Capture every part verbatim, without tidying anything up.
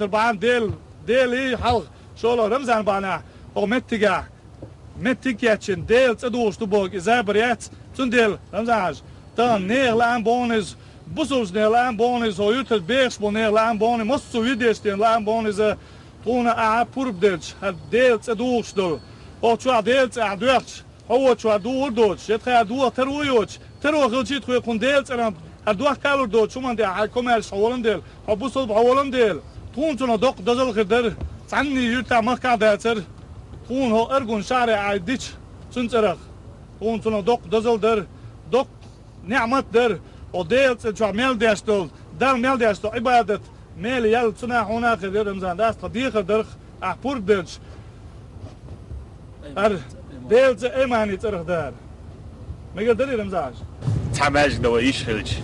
Тер бахьан Дел, Дела хьалха шолгӀа Рамзан бахьанехь, оха меттигехь, меттиг кечйина Дела цӀе духуш ду боху и забар яц, цундела, Рамзан-Хьаьжа, тахана нехан лаам боху иза, бусулбанехан лаам боху иза, хӀо юьртара бехаш болу нехан лаам боху, массо а вирдешна лаам боху иза, тхуна ахьа пурба делча, хӀара Дела цӀе духуш долу. Оха чохь Дела цӀе ахьа доьхча, хьо вочохь духур доцуш, я тхаьа доха таро йоцуш, таро хилчий тхоьга кхунна Делан цӀарах хьан дохка алур доцуш, хӀуманна тӀехь хьайн комаьрша хьо волан дела, хьо бусалба хьо волан дела, тхуна цунах доккха дозалла хир дара, цхьанний юьртахь махкахь дацара, тхуна хӀо Аргун шахьаре Ӏай дича, цуьнан цӀарах, тхуна цунах доккха дозалла дара, доккха неӀмат дара, хӀо Делан цӀа чохь мел деш долу, Далла мел деш долу Ӏибадат, мел ял цунах хьуна а хир яра, Рамзан, дац тхан дехар дарх, ахь пурба делча, ара, Делан цӀе Аймани цӀарах дара. Мегар дарий, Рамзан-Хьаьжа? Цхьа маьждиг дан вай йиш хилча,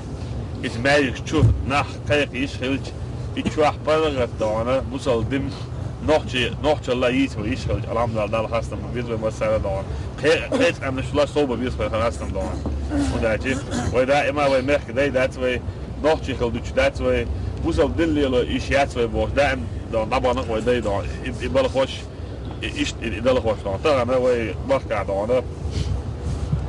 иза маьждиг чу нах кхайкха йиш хилча, и чохь паргӀат догӀана, бусалба дин, нохчи-, нохчалла йийца вай йиш хилча, алхьамдулиллахӀ, Далла хастам бан беза вай массара а догӀана. Кхе-, кхечу къаьмнаш чулахь совба беза вай хастам догӀана. ХӀунда аьлча вай даима вай мехкан дай дац вай, нохчий хила дуьтуш дац вай, бусалба дин лело йиш яц вай бохуш, даим догӀана дӀабахана вай дай догӀана. И, и балхош, и, иштта и, и далхош догӀана. Тахана вай махкахь догӀана,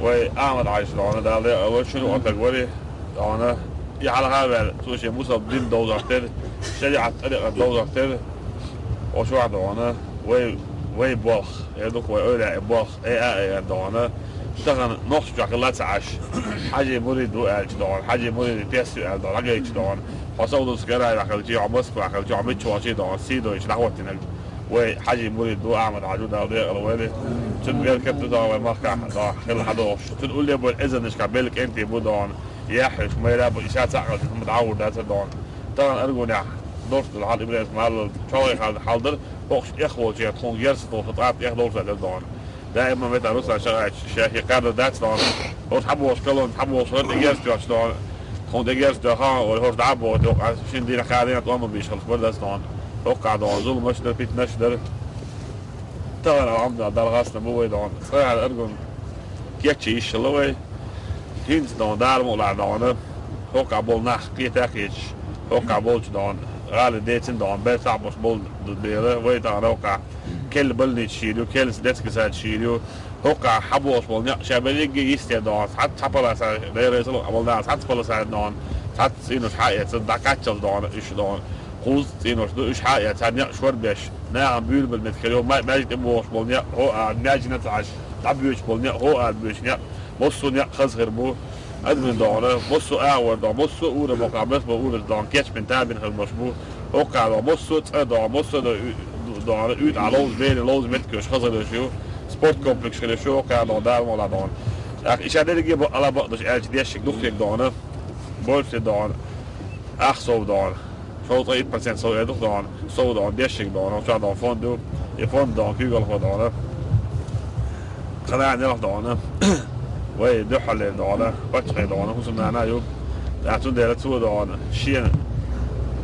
вай Ахьмад-Хьаьжа догӀана, Дала декъала вай, шуна ван таг вари догӀана. И хьалха а ваьлла, цо шен бусалба дин довзош дерг, шариӀат тӀарикъат довзош дерг, оцу чохь догӀана, вай, вай болх, эр ду-кх вай ойла и болх, Э, а, э, догӀана. Тахана нохча чохь хилла ца Ӏаш, Хьаьжин мурид ву аьлча догӀана, Хьаьжин мурид тес ю аьлла догӀана, дӀагайча догӀана. Хьо Саудовская Аравия хилчий, хьо Москва хилчий, хьо мичча волчий догӀана, сий дойчу дӀахӀоттинарг. Вай Хьаьжин мурид ву, Ахьмад-Хьаьжа ву, Дала декъала вайли. Цуьнан беркат ду догӀана вай махкахь догӀана, хилла хьадогӀуш. Цуьнан улле бойла эзарнашкахь белла кӀентий бу догӀана. Яххьаш, майра бу, и ша цхьаъ хилча, хӀума дӀа а гӀур дацара догӀана. Тахана Аргунехь долуш долу хьал Ибрайс Маллал чолгӀе хьал, хьал дара, хӀокхуш тӀех волчеран тхуна герз долуш, тӀаккха тӀех долуш а дара догӀана. Даима метта Руслан ша гӀайча, ша хи кхаьрда дац догӀана. ХӀорш хьаболуш калон, хьаболуш хӀара тӀе герз тоьхча догӀана. Тхуна тӀе герз тоьхна, вай хӀорш дӀа а боху, тӀаккха шина дийнахь кхаьрдина тӀом бийш хилча бара дац догӀана. ХӀокхахь догӀана зуламаш дара, питанаш дара. Тахана, алхьамдулиллахӀ, Далла хастам бу вай догӀана. Цкъа а Аргун кечъян йиш хилла вай. ХӀинца догӀана, Дала мукъ лахь догӀана, хӀокхахь болу нах кхета а кхеташ, хӀокхахь болчу догӀана, гӀали децина догӀана, бер цхьаъ болуш болу дела, вай тахана хӀокхахь керла больница шийла ю, керла детский сад шийла ю. ХӀокхахь хьаболуш болу некъ ша берриге а йисте догӀана, цхьацца цхьа полоса, дера, болу нах цхьацца полоса догӀана, цхьацца цӀенош хьаэца, дӀакхаччалц догӀана, уьш догӀана. Кхузткъа цӀенош ду, уьш хьаэца, цхьа некъ шорбеш, нахана буьйлабелла меттиг хир ю, ма-, маьждиг тӀе бохуш болу некъ, хӀо а, маьждигна ца Ӏаш, дӀабоьдуш болу некъ, хӀо а боьдуш некъ, массо а некъ хаза хир бу. Адамийн догӀана, массо а агӀор догӀана, массо а урамокхахь, массо а урамца догӀана, кечбина, табина хир болуш бу. ХӀокхахь догӀана, массо а цӀа догӀана, массо а до-, догӀана, уьйтӀахь ловза, берийн ловза меттигаш хаза хир йолуш ю. Спорт комплекс хир йолуш ю, хӀокхахь догӀана, Дала мукъ лахь догӀана. ТӀаккха и ша дерриге а бакъ-, ала бакъдеш аьлча, дешиг дукхахьега догӀана, больше догӀана, ах сов догӀана. Шовзткъе итт процент сов эр ду-кх догӀана, сов догӀана, дешиг догӀана, хӀокху чохь догӀана фонд ю, и фонд догӀана, куьйгалхо догӀана. Тхан нана ялх догӀана, вай дуьххьарлера догӀана, паччахье догӀана, хӀусамнана а ю. ТӀаккха цундела цо догӀана, шена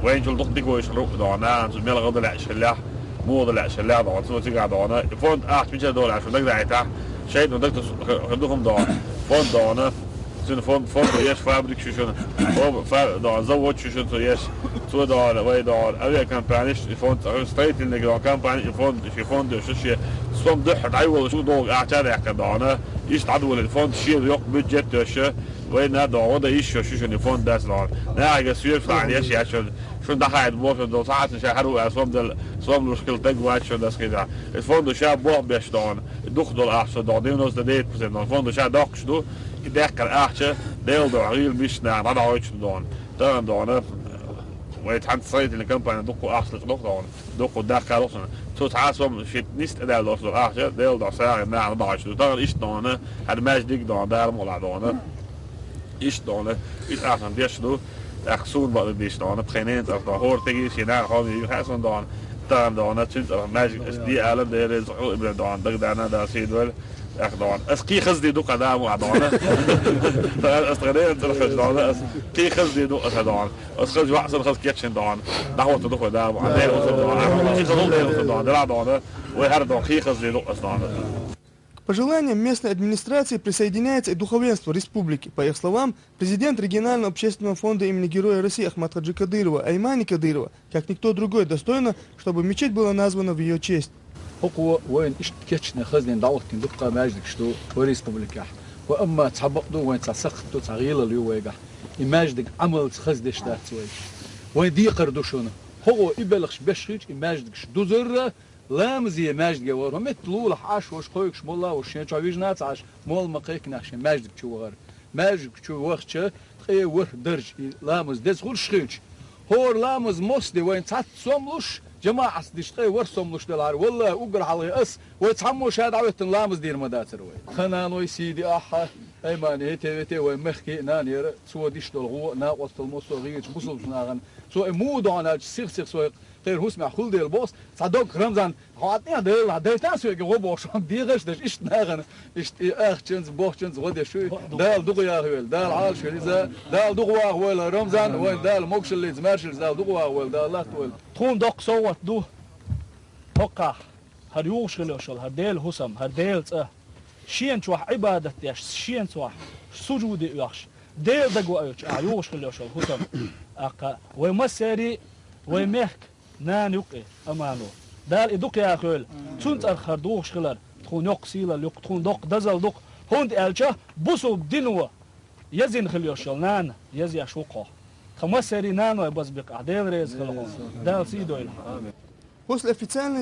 вайначул дукха дика вевзаш хир ву догӀана, нахана цо мел гӀо дан лаьаш хиллехь, муха дан лаьаш хиллехь догӀана, цо цигахь догӀана. И фонд ахча мичара долу аьлла шуна дагадайтахь, шайтӀа дагту хӀара дукха хӀума догӀана. Фонд догӀана, цуьнан фон-, фондо еш фабрикаш ю шуна, фо-, фа-, догӀана, заводаш ю шуна цо еш, цо догӀана, вай догӀана, авиакомпанеш, и фонд, строительный догӀана компани, и фонд, ши фонд ю шу шен, сом дуьххьара дӀайолуш шу долу ахча а даьккхина догӀана, иштта дӀадолийна фонд, шен йоккха бюджет йош, вайна догӀана, гӀо дан йиш йош ю шуна и фонд дац догӀана. Нахага соьгаш лахьана еш яц шуна, шуна дӀахаийта бохуш долу, цхьа а ца ша хӀара ву аьлла, сом дала, сом луш хилла стаг вац шуна дас хетахь. И фондо ша болх беш догӀана, и дукха долу ахча догӀана, девяносто девять процент догӀана, фондо ша доккхуш ду, и даьккхина ахча, Делан дуьхьа гӀийла мишта нахана дӀадохьуьйтуш ду догӀана. Тахана догӀана, вай цхьаьна строительный компани дуккха ахча луш доху догӀана, дуккха даккха лоху шуна. Цо цхьа а сом шен нисса тӀедала долуш долу ахча, Делан дуьхьа сагӀина нахана дӀадохьуьйтуш ду. Тахана иштта догӀана, хӀара маьждиг догӀана, Дала мукъ лахь догӀана. Иштта догӀана, иза ахча деш ду, тӀаккха суна бакъдерг дийцича догӀана, пхи ненан цӀарах догӀана, хӀора стеган шен нана хьоме ю хаьа суна догӀана, тахана догӀана, цуьнан цӀарах маьждиг аса де алар, дера, иза хьо а бен догӀана, дагадана, Дала сий дойла. ТӀаккха догӀана. Ас кхин хаза де ду-кх дама а догӀана. Ас тхан ненан цӀарах хаза догӀана, ас кхин хаза де ду аса догӀана. Ас хаза ваӀ санна хаза кечйина догӀана. ДӀахӀотта ду-кх вай дама а. Дела хӀусам догӀана. Ас хаза дела хӀусам догӀана. Дела догӀана. Вай хӀара догӀана, кхин хаза де ду ас догӀана. К пожеланиям местной администрации присоединяется и духовенство республики. По их словам, президент регионального общественного фонда имени Героя России Ахмат-Хаджи Кадырова Аймани Кадырова, как никто другой, достойна, чтобы мечеть была названа в ее честь. ХӀокхо вайна иштта кечдина, хаздина, дӀахӀоттийна дуккха маьждигаш ду вай республикехь. Ва амма цхьа бакъ ду вайна, цхьа сакхт ду, цхьа гӀелал ю вайгахь. И маьждиг Ӏамалца хаздеш дац вай. Вайн декхар ду шуна. ХӀокхо и белхаш беш хилча, и маьждигаш дузарра, ламазе маьждиге вахар. ХӀокху метте лулахь Ӏаш, ваша кхойкаш молла, ваша шен чохь вижина а ца Ӏаш, молла ма кхайкхинехь шен маьждиг чу вахар. Маьждиг чу вахча, ткъе ворхӀ дарж и ламаз деза гӀулш хилча, хӀора ламаз мосде вайн цхьацца сом луш, жамаӀатца диш ткъе ворхӀ сом луш делахьара, валлахӀи, уггар хьалхе ас, вай цхьаммо ша дӀахӀоьттина ламаз дийр ма дацара вай. Тхан наной сий диахьа, Аймани, хӀете-вете вай мехкий нана яра, цо диш долу гӀо а, накъостал массо а гӀийрачу бусулба нахана, цо и муха дохьаначу сих-сих сой кхеран хӀусамехь хуьлу дела боху, цхьа дог Рамзан, хьо тӀе а дайла, дайта а соьга гӀо бохуш, дегӀаш деш, иштта нахана, иштта и ахчанца, бохчанца гӀо деш шу, Дала дукха яха войла, Дала Ӏалаш войла иза, Дала дукха ваха войла Рамзан, вайн Дала могушаллица, маьршаллица Дала дукха ваха войла, Дала латта войла. Тхуна доккха совгӀат ду хӀокхахь, хӀара юхуш хила йолуш йолу, хӀара Делан хӀусам, хӀара Делан цӀа. Шена чохь Ӏибадат деш, шена чохь сужуде оьхуш, Дела дага ваийтуш, ахьа юхуш хила йолуш йолу хӀусам. ТӀаккха вай массерий, вай мехкан нана юкъа и Амано. Дала и дукха яха войла. Цунна цӀарах хӀара духуш хилар тхуна йоккха сийлалла ю-кх, тхуна доккха дозалла ду-кх, хӀунда аьлча бусулба дино язйина хила йолуш йолу нана язъеш ву-кх хьо. Тхан массерий наной базбекъахь, Дела реза хила хьуна, Дала сий дойла хьан. После официальной